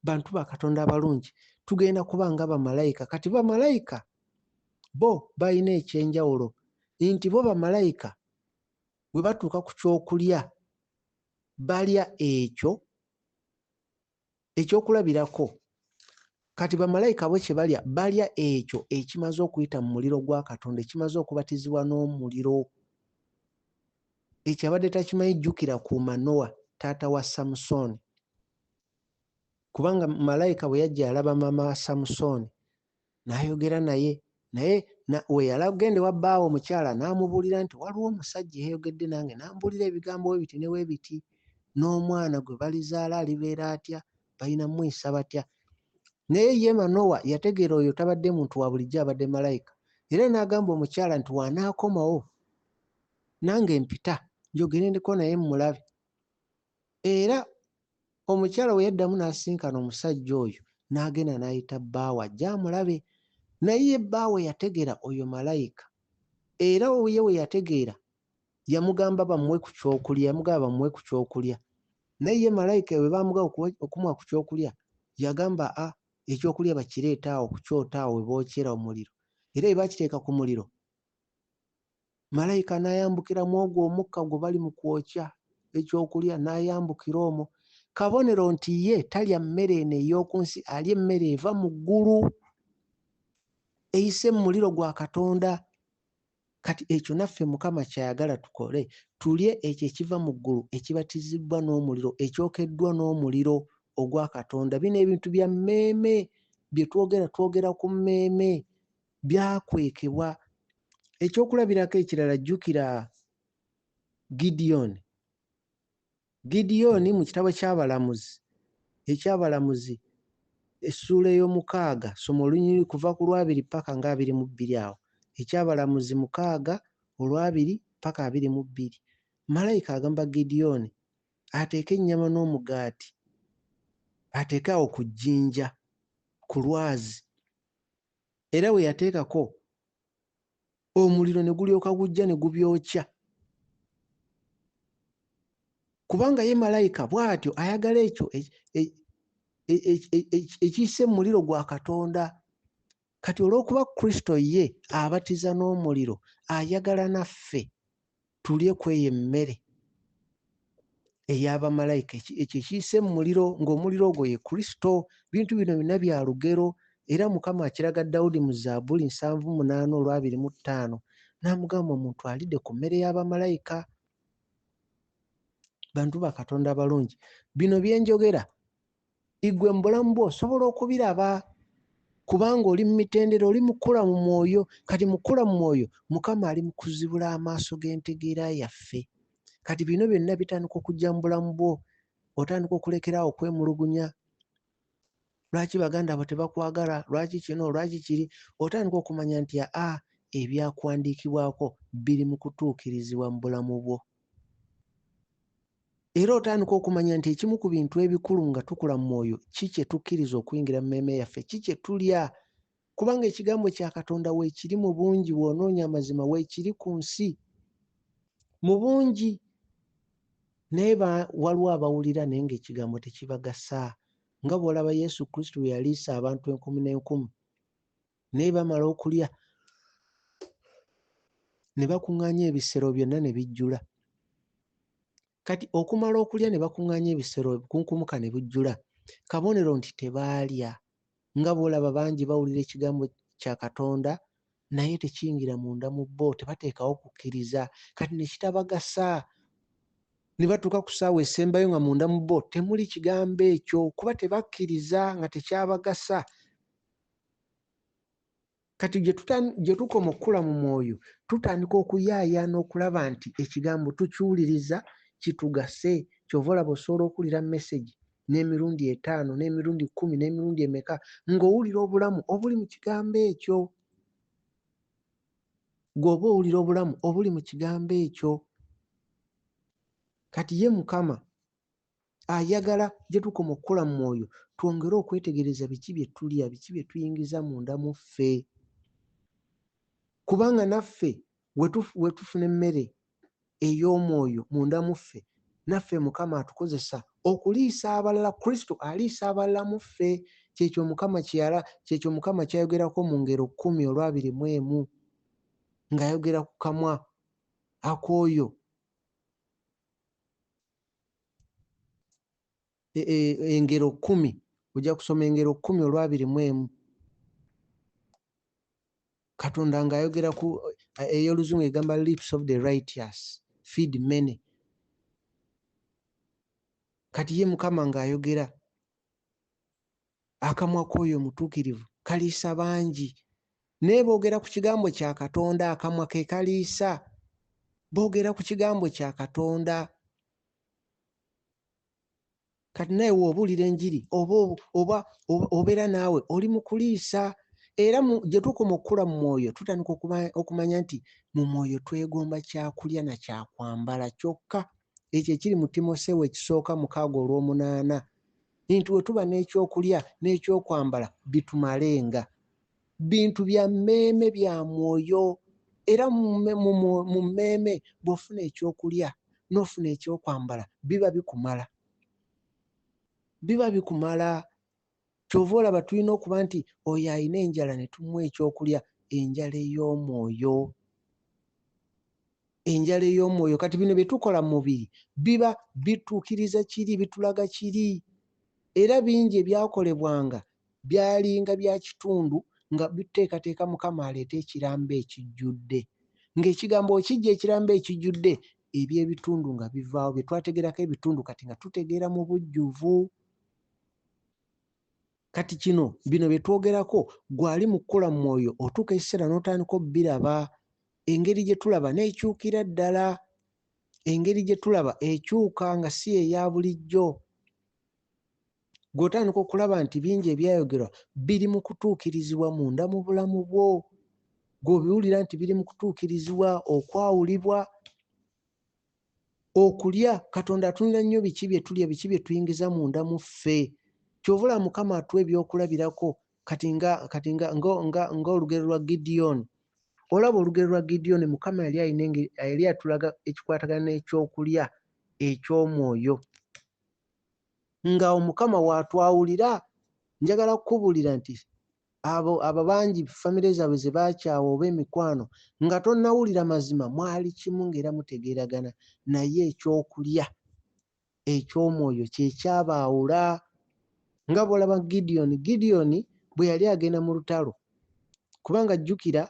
Speaker 1: Bantu ba Katonda abalungi, tugenda kuba nga bamalayika. Kati bamalayika bo balina ekyenjawulo nti bo bamalayika bwe batuuka ku kyokulya balya ekyo ekyokulabirako. Kati bamalayika bo kye balya, balya ekyo ekimaze okuyita mu muliro gwa Katonda, ekimaze okubatizibwa n'omuliro. Ekyo abadde takimanyi, jjukira ku Manowa, taata wa Samusooni. Kubanga malayika bwe yajja yalaba maama wa Samusooni, n'ayogera naye, naye we yalagenda ewa bbaawe omukyala n'amubuulira nti waliwo omusajja eyayogedde nange n'ambuulira ebigambo we biti ne we biti, n'omwana gwe balizaala alibeera atya, balina mmuyisa batya. Naye ye Manowa yategeera oyo tabadde muntu wa bulijjo, abadde malayika. Era n'agamba omukyala nti w'anaakomawo nange mpita njogerendeko naye mmulabe. Era omukyala we yaddamu n'asisinkana omusajja oyo, n'agenda n'ayita bbaawe ajje amulabe. Naye ye bbaawe yategeera oyo malayika. Era ye we yategeera yamugamba bamuwe ku kyokulya, yamugamba bamuwe ku kyokulya. Naye ye malayika bwe baamugamba okumuwa ku kyokulya, yagamba a ekyokulya bakireete awo ku kyoto awo we bookyera omuliro. Era bwe baakiteeka ku muliro, malayika n'ayambukira mu ogwo omukka gwe bali mu kwokya ekyokulya, n'ayambukira omwo. Kabonero nti ye talya mmere eno ey'oku nsi, alya emmere eva mu ggulu, eyise mu muliro gwa Katonda. Kati ekyo naffe Mukama ky'ayagala tukole, tulye ekyo ekiva mu ggulu, ekibatizibbwa n'omuliro, ekyokeddwa n'omuliro ogwa Katonda. Bino ebintu bya mmeeme bye twogera, twogera ku mmeeme, byakwekebwa. Ekyokulabirako ekirala, jjukira Gideon. Gideon mu kitabo ky'Abalamuzi, eky'Abalamuzi essuula ey'omukaaga, soma olunyiriri kuva ku 20 paka nga 22 awo. Eky'Abalamuzi 6 olwabiri paka 22. Malayika agamba Gideon ateeke ennyama n'omugaati, ateeke awo ku jjinja, ku lwazi. Era bwe yateekako omuliro ne gulyoka gujja ne gubyokya. Kubanga ye malayika bw'atyo ayagala ekyo ekiyise mu muliro gwa Katonda. Kati olw'okuba Kristo ye abatiza n'omuliro, ayagala naffe tulye ku eyo emmere ey'abamalayika, ekyo ekiyise mu muliro, ng'omuliro ogwo ye Kristo. Bintu bino byonna bya lugero, era Mukama akiraga Dawudi mu Zabbuli 78 olwa 25, n'amugamba omuntu alidde ku mmere y'abamalayika. Bantu ba Katonda abalungi, bino bye njogera igwe mu bulamu bwo osobola okubiraba, kubanga oli mu mitendera, oli mu kkula mu mwoyo. Kati mu kkula mu mwoyo, Mukama ali mu kuzibula amaaso g'entegeera yaffe. Kati bino byonna bitandika okujja mu bulamu bwo, otandika okulekeraawo okwemulugunya. Lwaki baganda bo tebakwagala? Lwaki kino? Lwaki kiri? Otandika okumanya nti aa ebyakuwandiikibwako biri mu kutuukirizibwa mu bulamu bwo. Era otandika okumanya nti ekimu ku bintu ebikulu nga tukula mu mwoyo, ki kye tukkiriza okuyingira mu mmeeme yaffe, ki kye tulya. Kubanga ekigambo kya Katonda weekiri mu bungi, bw'onoonya amazima weekiri ku nsi mu bungi. Naye waliwo abawulira naye ng'ekigambo tekibagasa. Nga bw'olaba Yesu Kristo bwe yaliisa abantu enkumi n'enkumi. Naye bamala okulya ne bakuŋŋaanya ebisero byonna ne bijjula. Kati okumala okulya ne bakuŋŋaanya ebisero obukunkumuka ne bujjula, kabonero nti tebaalya. Nga bw'olaba bangi bawulira ekigambo kya Katonda naye tekiyingira munda mu bo, tebateekawo kukkiriza, kati ne kitabagasa. Ne batuuka ku ssaawa esembayo nga munda mu bo temuli kigambo ekyo, kuba tebakkiriza, nga tekyabagasa. Kati gye tukoma okukula mu mwoyo, tutandika okuyaayaana okulaba nti ekigambo tukiwuliriza kitugase. Ky'ova olaba osobola okuwulira mesegi n'emirundi 5, n'emirundi 10, n'emirundi emeka, ng'owulira obulamu obuli mu kigambo ekyo. Ggwe oba owulira obulamu obuli mu kigambo ekyo. Kati ye Mukama ayagala gye tukoma okukula mu mwoyo twongere okwetegereza biki bye tulya, biki bye tuyingiza munda mu ffe. Kubanga naffe we tufuna emmere ey'omwoyo munda mu ffe, naffe Mukama atukozesa okuliisa abalala. Kristo aliisa abalala mu ffe. Kyekyo Mukama kye kyekyo Mukama ky'ayogerako mu ngero 10 olwabiri mu emu, ng'ayogera ku kamwa ak'oyo engero 10, ojja kusoma engero 10 olwabiri mu emu. Katonda ng'ayogera ku ey'oluzungu egamba lips of the righteous feed many. Kati ye Mukama ng'ayogera akamwa k'oyo omutuukirivu kaliisa bangi. Naye boogera ku kigambo kya Katonda, akamwa ke kaliisa. Boogera ku kigambo kya Katonda. Kati naye w'obuulira enjiri oba obeera naawe oli mu kuliisa. Era gye tukoma okukula mu mwoyo tutandika okumanya nti mu mwoyo twegomba kyakulya na kyakwambala kyokka. Ekyo ekiri mu Timoseewo ekisooka 6 olw'omunaana nti we tuba n'ekyokulya n'ekyokwambala bitumalenga. Bintu bya mmeeme bya mwoyo. Era mu mmeeme bw'ofuna ekyokulya n'ofuna ekyokwambala biba bikumala. Biba bikumala. Ky'ova olaba tulina okuba nti oyo alina enjala ne tumuwa ekyokulya, enjala ey'omwoyo. Enjala ey'omwoyo. Kati bino bye tukola mu mubiri biba bituukiriza kiri, bitulaga kiri. Era bingi ebyakolebwanga byalinga bya kitundu nga bituteekateeka Mukama aleete ekirambo ekijjudde. Ng'ekigambo okijja ekirambo ekijjudde, eby'ebitundu nga bivaawo, bye twategeerako ebitundu kati nga tutegeera mu bujjuvu. Kati kino bino bye twogerako, ggwe ali mu kukula mu mwoyo otuuka ekiseera n'otandika obbiraba. Engeri gye tulaba n'ekyukira ddala. Engeri gye tulaba ekyuka nga si ye ya bulijjo. Ggwe otandika okulaba nti bingi ebyayogerwa biri mu kutuukirizibwa munda mu bulamu bwo. Ggwe obiwulira nti biri mu kutuukirizibwa, okwawulibwa, okulya. Katonda atunula nnyo biki bye tulya, biki bye tuyingiza munda mu ffe. Ky'ova olaba Mukama atuwa ebyokulabirako kati nga kati nga nga ng'olugero lwa Gideon. Olaba olugero lwa Gideon, Mukama yali alina engeri yali atulaga ekikwatagana n'ekyokulya eky'omwoyo. Nga Omukama w'atwawulira, njagala kukubuulira nti abo abo bangi famire zaabwe ze baakyawa oba emikwano nga tonnawulira mazima mwali kimu ng'era mutegeeragana, naye ekyokulya eky'omwoyo kye kyabaawula. Nga bw'olaba Gideon, Gideon bwe yali agenda mu lutalo, kubanga jjukira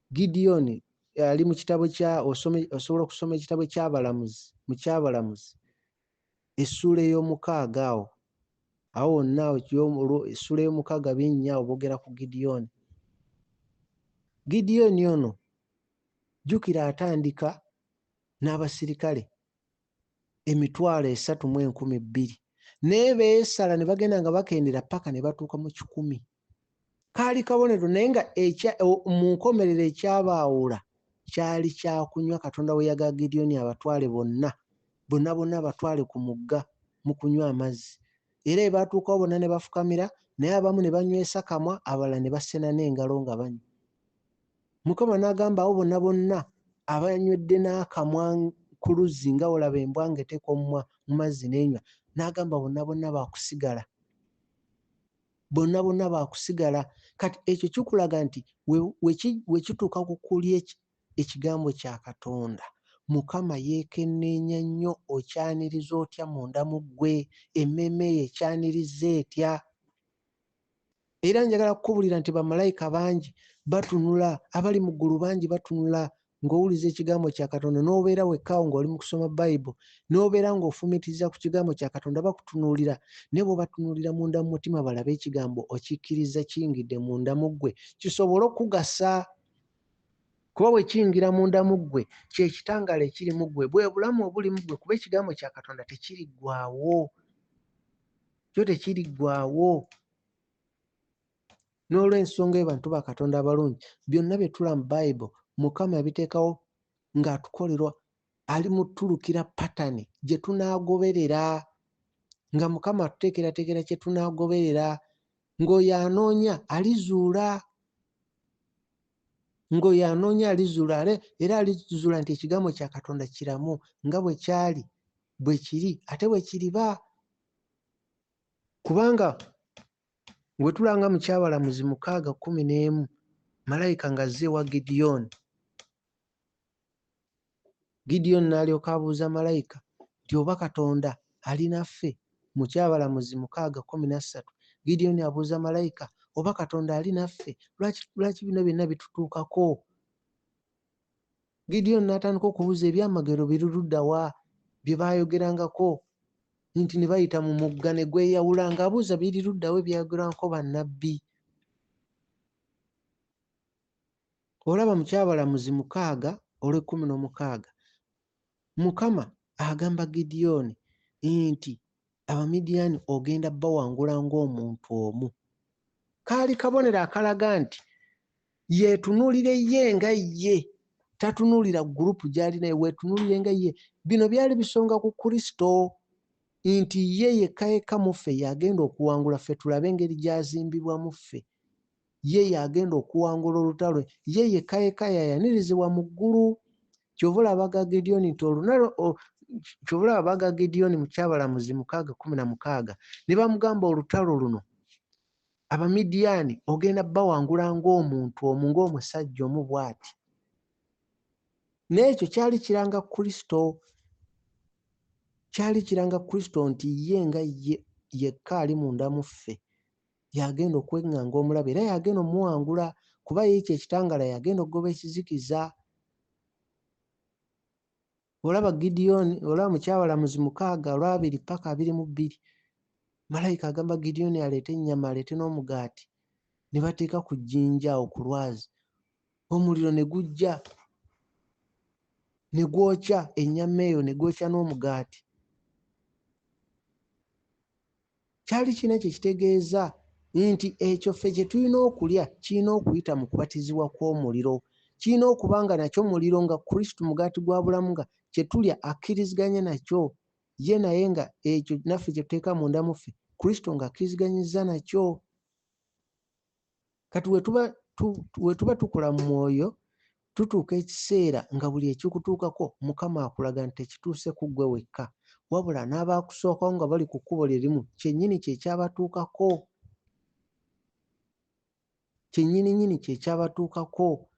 Speaker 1: Gideon ali mu kitabo kya osome osobola okusoma ekitabo ky'Abalamuzi, mu ky'Abalamuzi essuula ey'omukaaga awo, awo wonna awo essuula ey'omukaaga binnya awo boogera ku Gideon. Gideon ono jjukira atandika n'abasirikale 32,000 naye beesala ne bagenda nga bakendera paka ne batuuka mu 100. Kaali kabonero naye nga mu nkomerero ekyabaawula kyali kyakunywa. Katonda we yaga Gideon abatwale bonna, bonna bonna abatwale ku mugga mu kunywa amazzi. Era bwe baatuukawo bonna ne bafukamira, naye abamu ne banywesa kamwa, abalala ne basena n'engalo nga banywa. Mukama n'agamba abo bonna bonna abanywedde n'akamwa ku luzzi nga olaba embwa ng'eteeka omumwa mu mazzi n'enywa, n'agamba bonna bonna baakusigala. Bonna bonna baakusigala. Kati ekyo kikulaga nti we kituuka ku kulya ekigambo kya Katonda, Mukama yeekenneenya nnyo okyaniriza otya munda mu ggwe, emmeeme yo ekyanirizza etya. Era njagala kukubulira nti bamalayika bangi batunula, abali mu ggulu bangi batunula ng'owuliza ekigambo kya Katonda, n'obeera wekka awo ng'oli mu kusoma Bayibuli, n'obeera ng'ofumiitiriza ku kigambo kya Katonda, bakutunuulira. Naye bw'obatunuulira munda mu mutima balabe ekigambo okikkiriza kiyingidde munda mu ggwe, kisobole okukugasa. Kuba bwe kiyingira munda mu ggwe, kye kitangaala ekiri mu ggwe, bwe bulamu obuli mu ggwe, kuba ekigambo kya Katonda tekiriggwaawo. Kyo tekiriggwaawo. N'olw'ensonga eyo bantu ba Katonda abalungi, byonna bye tulaba mu Bayibuli, Mukama yabiteekawo ng'atukolerwa, ali mu ttulukira patani gye tunaagoberera, nga Mukama atuteekerateekera kye tunaagoberera, ng'oyo anoonya alizuula, ng'oyo anoonya alizuula, era alizuula nti ekigambo kya Katonda kiramu nga bwe kyali, bwe kiri, ate bwe kiriba. Kubanga bwe tulanga mu Kyabalamuzi 6:11, malayika ng'azze ewa Gidyoni. Gidyoni n'alyoka abuuza malayika nti oba Katonda ali naffe. Mu Kyabalamuzi 6:13, Gidyoni abuuza malayika oba Katonda ali naffe, lwaki bino byonna bitutuukako? Gidyoni n'atandika okubuuza ebyamagero biri ludda wa bye baayogerangako nti ne bayita mu mugga ne gweyawula, ng'abuuza biri ludda wa ebyayogerwako bannabbi. Olaba mu Kyabalamuzi 6:16, Mukama agamba Gidyoni nti Abamidiyaani ogenda bawangula ng'omuntu omu. Kaali kabonero akalaga nti yeetunuulire ye nga ye, tatunuulira gurupu gy'ali naye, weetunuulire nga ye. Bino byali bisonga ku Kristo nti ye yekka yekka mu ffe y'agenda okuwangula, ffe tulabe engeri gy'azimbibwa mu ffe. Ye y'agenda okuwangula olutalo, ye yekka yekka yayanirizibwa mu ggulu. Kyova olaba ga Gidyoni nti olunalo, kyova olaba baga Gidyoni mu Kyabalamuzi 6:16 ne bamugamba olutalo luno Abamidiyaani ogenda bawangula ng'omuntu omu, ng'omusajja omu bw'ati. N'ekyo kyali kiranga Kristo, kyali kiranga Kristo nti ye nga ye yekka ali munda mu ffe y'agenda okweŋŋanga omulabe era y'agenda omuwangula, kuba ye kye kitangaala, y'agenda okugoba ekizikiza. Olaba Gidyoni, olaba mu Kyabalamuzi 6:20 paka 22, malayika agamba Gidyoni aleete ennyama, aleete n'omugaati, ne bateeka ku jjinja awo ku lwazi, omuliro ne gujja ne gwokya ennyama eyo, ne gwokya n'omugaati. Kyali kirina kye kitegeeza nti ekyo ffe kye tulina okulya kirina okuyita mu kubatizibwa kw'omuliro, kirina okuba nga nakyo muliro, nga Kristo mugaati gwa bulamu, nga kye tulya akkiriziganya nakyo ye naye, nga ekyo naffe kye tuteeka munda mu ffe Kristo ng'akkiriziganyizza nakyo. Kati we tuba tukula mu mwoyo, tutuuka ekiseera nga buli ekikutuukako Mukama akulaga nti tekituuse ku ggwe wekka, wabula n'abaakusookawo nga bali ku kkubo lye limu kyennyini kye kyabatuukako, kyennyininyini kye kyabatuukako.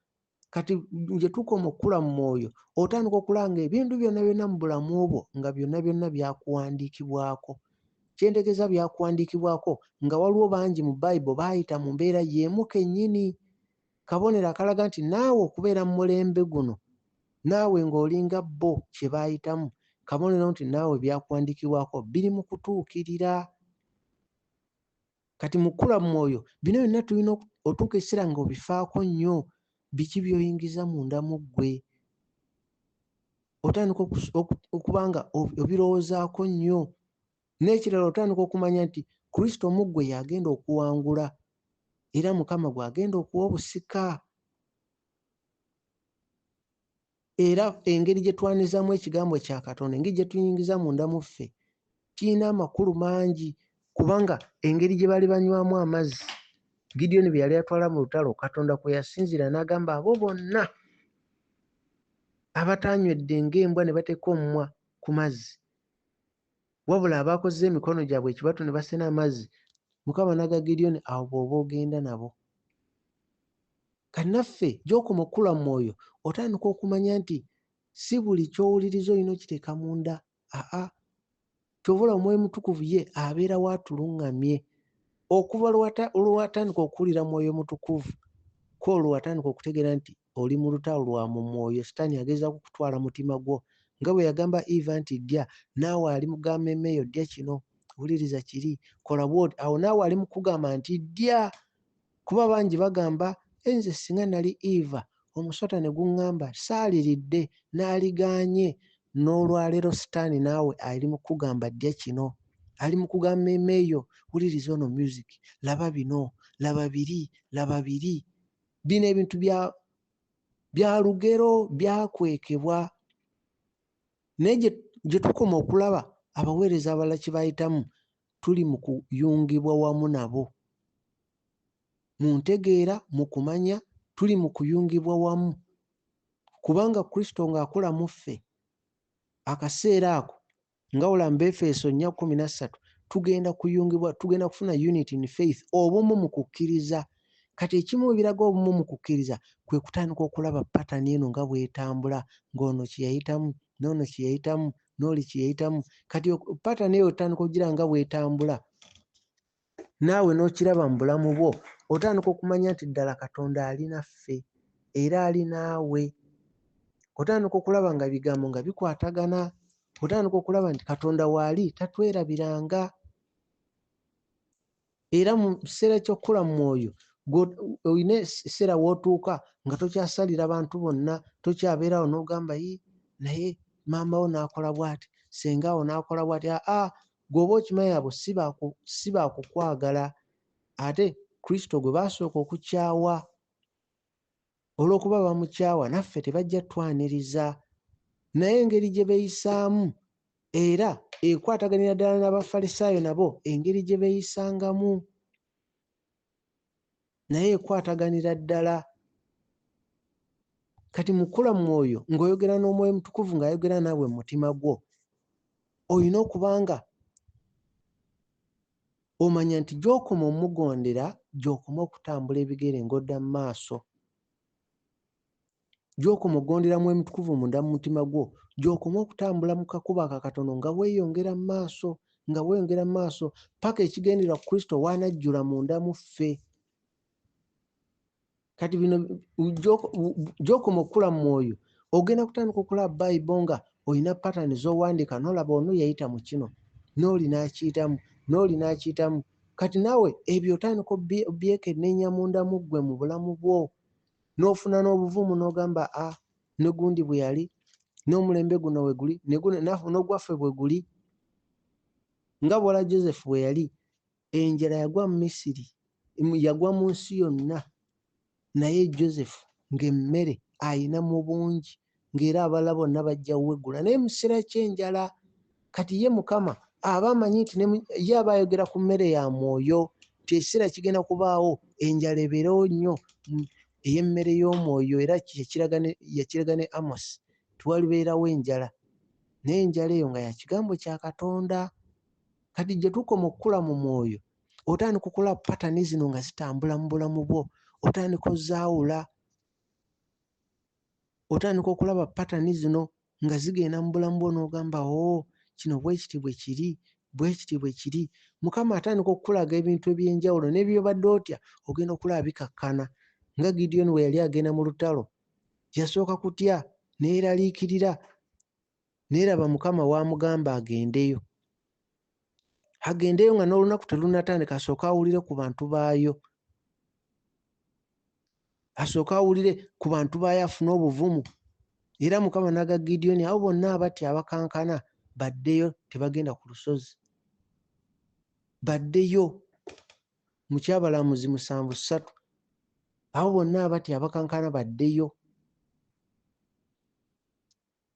Speaker 1: Kati gye tukoma okukula mu mwoyo, otandika okulanga ebintu byonna byonna mu bulamu bwo nga byonna byonna byakuwandiikibwako. Kye ntegeeza byakuwandiikibwako nga waliwo bangi mu Bayibuli baayita mu mbeera y'emu kennyini. Kabonero akalaga nti naawe okubeera mu mulembe guno, naawe ng'olinga bo kye baayitamu, kabonero nti naawe byakuwandiikibwako biri mu kutuukirira. Kati mu kkula mu mwoyo, bino byonna tulina otuuka ekiseera ng'obifaako nnyo, biki by'oyingiza munda mu ggwe. Otandika okuba nga obirowoozaako nnyo. N'ekirala otandika okumanya nti Kristo mu ggwe y'agenda okuwangula, era Mukama gw'agenda okuwa obusika. Era engeri gye twanizaamu ekigambo kya Katonda, engeri gye tuyingiza munda mu ffe, kirina amakulu mangi, kubanga engeri gye baali banywamu amazzi Gidyoni bye yali atwala mu lutalo, Katonda kwe yasinziira n'agamba abo bonna abataanywedde ng'embwa ne bateeka omumwa ku mazzi, wabula abaakozesa emikono gyabwe ekibatu ne basena amazzi, Mukama n'agamba Gidyoni, awo bw'oba ogenda nabo. Kati naffe gy'okoma okukula mu mwoyo, otandika okumanya nti si buli ky'owuliriza olina okiteeka munda. Aa, ky'ova olaba Omwoyo Mutukuvu ye abeerawo atuluŋŋamye. Okuva lwe watandika okuwulira Mwoyo Mutukuvu, ku olwo watandika okutegeera nti oli mu lutalo lwa mu mwoyo. Sitaani agezaako kutwala mutima gwo. Nga bwe yagamba Eva nti ddya, naawe ali mugamba emmeeme yo ddya kino, wuliriza kiri, kola bw'oti. Awo naawe ali mu kugamba nti ddya. Kuba bangi bagamba, nze singa nali Eva, omusota ne guŋŋamba saaliridde, naaligaanye. N'olwaleero Sitaani naawe ali mu kugamba ddya kino. Ali mu kugamba emmeeme yo, wuliriza ono music, laba bino, laba biri, laba biri. Bino ebintu bya lugero, byakwekebwa. Naye gye tukoma okulaba abaweereza abalala kye bayitamu, tuli mu kuyungibwa wamu nabo. Mu ntegeera, mu kumanya, tuli mu kuyungibwa wamu. Kubanga Kristo ng'akola mu ffe, akaseera ako, nga wula mu Befeso 4:13, tugenda kuyungibwa, tugenda kufuna unity in faith, obumu mu kukkiriza. Kati ekimu ebiraga obumu mu kukkiriza kwe kutandika okulaba pattern eno nga bw'etambula, ng'ono kye yayitamu, n'ono kye yayitamu, n'oli kye yayitamu. Kati pattern eyo otandika okugira nga bw'etambula, naawe n'okiraba mu bulamu bwo, otandika okumanya nti ddala Katonda ali naffe era ali naawe. Otandika okulaba nga ebigambo nga bikwatagana, otandika okulaba nti Katonda waali tatwerabiranga. Era mu kiseera ky'okukula mu mwoyo, olina ekiseera w'otuuka nga tokyasalira bantu bonna, tokyabeerawo n'ogamba yi naye maama wo n'akola bw'ati, ssenga wo n'akola bw'ati. Aa, gw'oba okimanyi abo si baakukwagala. Ate Kristo gwe baasooka okukyawa, olw'okuba bamukyawa naffe tebajja twaniriza. Naye engeri gye beeyisaamu era ekwataganira ddala n'Abafalisaayo nabo engeri gye beeyisangamu, naye ekwataganira ddala. Kati mu kukula mu mwoyo ng'oyogera n'Omwoyo Mutukuvu ng'ayogera naawe mu mutima gwo, olina okuba nga omanya nti gy'okoma omugondera gy'okoma okutambula ebigere ng'odda mu maaso. Gy'okoma okugondera Mwoyo Mutukuvu munda mu mutima gwo, gy'okoma okutambula mu kakubo ako akatono nga weeyongera mu maaso, nga weeyongera mu maaso, paka ekigendererwa Kristo w'anajjula munda mu ffe. Kati bino gy'okoma okukula mu mwoyo, ogenda kutandika okulaba Bayibuli nga olina pattern z'owandiika n'olaba ono yayita mu kino, n'oli n'akiyitamu, n'oli n'akiyitamu. Kati naawe ebyo otandika obyekenneenya munda mu ggwe mu bulamu bwo, n'ofuna n'obuvumu n'ogamba a ne gundi bwe yali, n'omulembe guno we guli, n'ogwaffe bwe guli. Nga bw'ola Joseph bwe yali, enjala yagwa mu Misiri, yagwa mu nsi yonna, naye Joseph ng'emmere ayina mu bungi, ng'era abalala bonna bajja weggula, naye mu kiseera ky'enjala. Kati ye Mukama aba amanyi nti ye aba ayogera ku mmere ya mwoyo, nti ekiseera kigenda kubaawo enjala ebeerewo nnyo ey'emmere y'omwoyo, era yakiraga ne Amos nti walibeerawo enjala, naye enjala eyo nga ya kigambo kya Katonda. Kati gye tukoma okukula mu mwoyo, otandika okulaba pattern zino nga zitambula mu bulamu bwo, otandika ozaawula, otandika okulaba pattern zino nga zigenda mu bulamu bwo n'ogamba oo kino bwe kiti bwe kiri, bwe kiti bwe kiri. Mukama atandika okukulaga ebintu eby'enjawulo ne by'obadde otya ogenda okulaba bikakkana. Nga Gideon bwe yali agenda mu lutalo, yasooka kutya ne yeeraliikirira, naye laba Mukama w'amugamba agendeyo. Agendeyo nga n'olunaku terunnatandika, asooke awulire ku bantu baayo. Asooke awulire ku bantu baayo afune obuvumu. Era Mukama n'agamba Gideon, abo bonna abatya abakankana baddeyo, tebagenda ku lusozi. Baddeyo mu Kyabalamuzi 7:3. Abo bonna abatya abakankana baddeyo.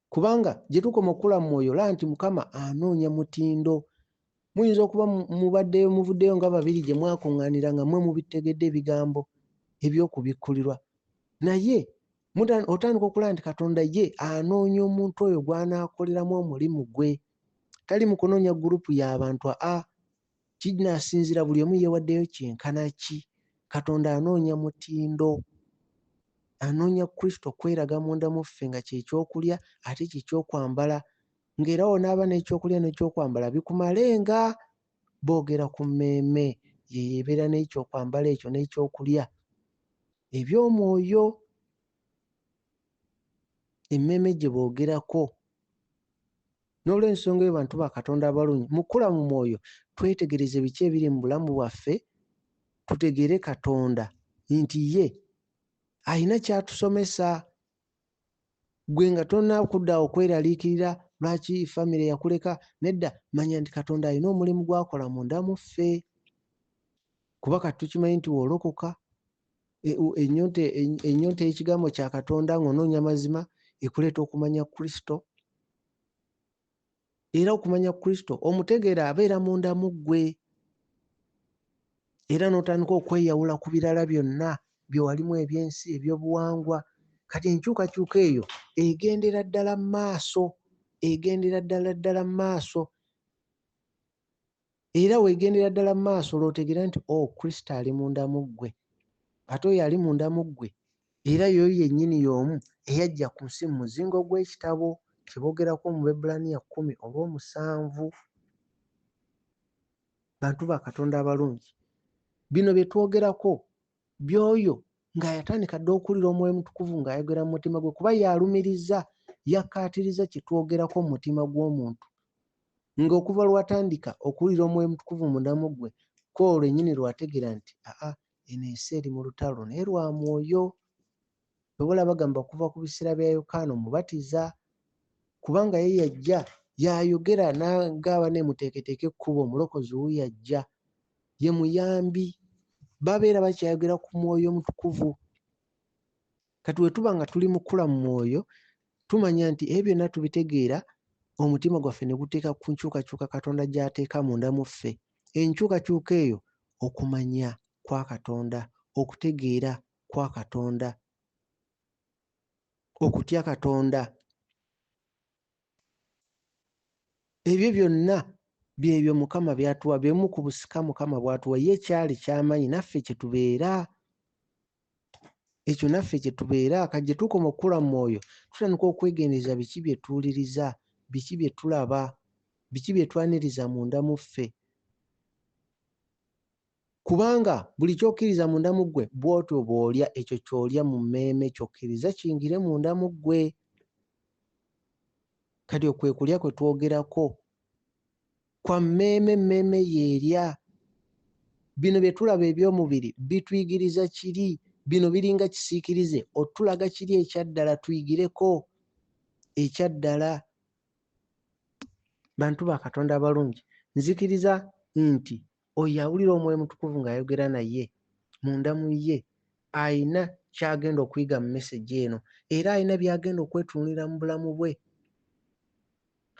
Speaker 1: Kubanga gye tukoma okukula mu mwoyo, olaba nti Mukama anoonya mutindo. Muyinza okuba mubaddeyo muvuddeyo nga babiri gye mwakuŋŋaanira nga mmwe mubitegedde ebigambo eby'okubikkulirwa. Naye otandika okulaba nti Katonda ye anoonya omuntu oyo gw'anaakoleramu omulimu gwe. Tali mu kunoonya gurupu y'abantu a. Kinaasinziira buli omu yeewaddeyo kyenkana ki. Katonda anoonya mutindo. Anoonya Kristo kweraga munda mu ffe nga kye kyokulya ate kye kyokwambala, ng'era w'onaaba n'ekyokulya n'ekyokwambala bikumalenga. Boogera ku mmeeme, y'eyo ebeera n'ekyokwambala ekyo n'ekyokulya eby'omwoyo. Emmeeme gye boogerako. N'olw'ensonga eyo bantu ba Katonda abalungi, mu kukula mu mwoyo twetegereze biki ebiri mu bulamu bwaffe, tutegeere Katonda nti ye alina ky'atusomesa. Ggwe nga tonnaba kudda awo kweraliikirira lwaki famire yakuleka, nedda, manya nti Katonda alina omulimu gw'akola munda mu ffe. Kuba kati tukimanyi nti w'olokoka, ennyonta ennyonta y'ekigambo kya Katonda ng'onoonya mazima ekuleeta okumanya Kristo. Era okumanya Kristo omutegeera abeera munda mu ggwe. Era n'otandika okweyawula ku birala byonna bye walimu eby'ensi, eby'obuwangwa. Kati enkyukakyuka eyo egendera ddala mu maaso, egendera ddala ddala mu maaso. Era weegendera ddala mu maaso lw'otegeera nti, oh, Kristo ali munda mu ggwe. Ate oyo ali munda mu ggwe era y'oyo yennyini y'omu eyajja ku nsi mu muzingo gw'ekitabo kye boogerako mu Baebbulaniya kkumi olw'omusanvu. Bantu ba Katonda abalungi, bino bye twogerako by'oyo nga yatandika dda okuwulira Omwoyo Omutukuvu ng'ayogera mu mutima gwe, kuba y'alumiriza, y'akkaatiriza kye twogerako mu mutima gw'omuntu. Nga okuva lwe watandika okuwulira Omwoyo Omutukuvu munda mu ggwe, ku olwo lwennyini lwe wategeera nti, Aa, eno ensi eri mu lutalo, naye lwa mwoyo. Ky'ova olaba bagamba okuva ku biseera bya Yokaana Omubatiza, kubanga ye yajja, y'ayogera n'agamba banne muteeketeeke ekkubo, Omulokozi wuuyo ajja. Ye muyambi. Babeera bakyayogera ku Mwoyo Omutukuvu. Kati bwe tuba nga tuli mu kukula mu mwoyo, tumanya nti ebyo byonna tubitegeera, omutima gwaffe ne guteeka ku nkyukakyuka Katonda gy'ateeka munda mu ffe. Enkyukakyuka eyo okumanya kwa Katonda, okutegeera kwa Katonda, okutya Katonda. Ebyo byonna byebyo Mukama by'atuwa, bye bumu ku busika Mukama bw'atuwa. Ye ky'ali ky'amanyi naffe kye tubeera. Ekyo naffe kye tubeera. Kati gye tukoma okukula mu mwoyo, tutandika okwegendereza biki bye tuwuliriza, biki bye tulaba, biki bye twaniriza munda mu ffe. Kubanga buli ky'okkiriza munda mu ggwe, bw'otyo bw'olya, ekyo ky'olya mu mmeeme ky'okkiriza kiyingire munda mu ggwe. Kati okwo kwe kulya kwe twogerako. Kwa mmeeme, emmeeme y'erya. Bino bye tulaba eby'omubiri bituyigiriza kiri, bino biringa kisiikirize otulaga kiri ekya ddala tuyigireko ekya ddala. Bantu ba Katonda abalungi, nzikiriza nti oyo awulira Omwoyo Omutukuvu ng'ayogera naye munda mu ye alina ky'agenda okuyiga mu mesegi eno era alina by'agenda okwetunuulira mu bulamu bwe.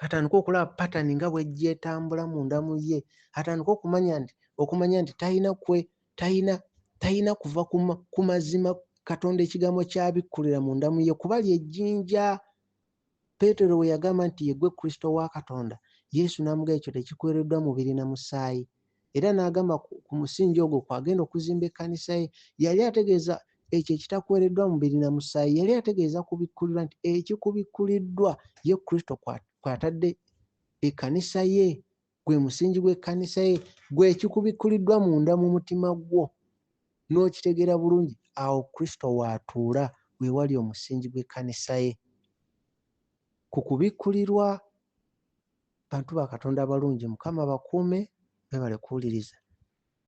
Speaker 1: Atandike okulaba patani nga bw'ejja etambula munda mu ye, atandike okumanya nti okumanya nti talina kwe talina talina kuva ku mazima Katonda ekigambo ky'abikkulira munda mu ye kuba lye jjinja. Peetero bwe yagamba nti ye ggwe Kristo wa Katonda, Yesu n'amugamba ekyo tekikuweereddwa mubiri na musaayi. Era n'agamba ku musingi ogwo kw'agenda okuzimba ekkanisa ye. Yali ategeeza ekyo ekitakuweereddwa mubiri na musaayi. Yali ategeeza kubikkulirwa nti ekikubikkuliddwa ye Kristo kw'atadde ekkanisa ye, gwe musingi gw'ekkanisa ye, gwe ekikubikkuliddwa munda mu mutima gwo n'okitegeera bulungi, awo Kristo w'atuula, we wali omusingi gw'ekkanisa ye. Ku kubikkulirwa, bantu ba Katonda abalungi, Mukama abakuume, mwebale kuwuliriza.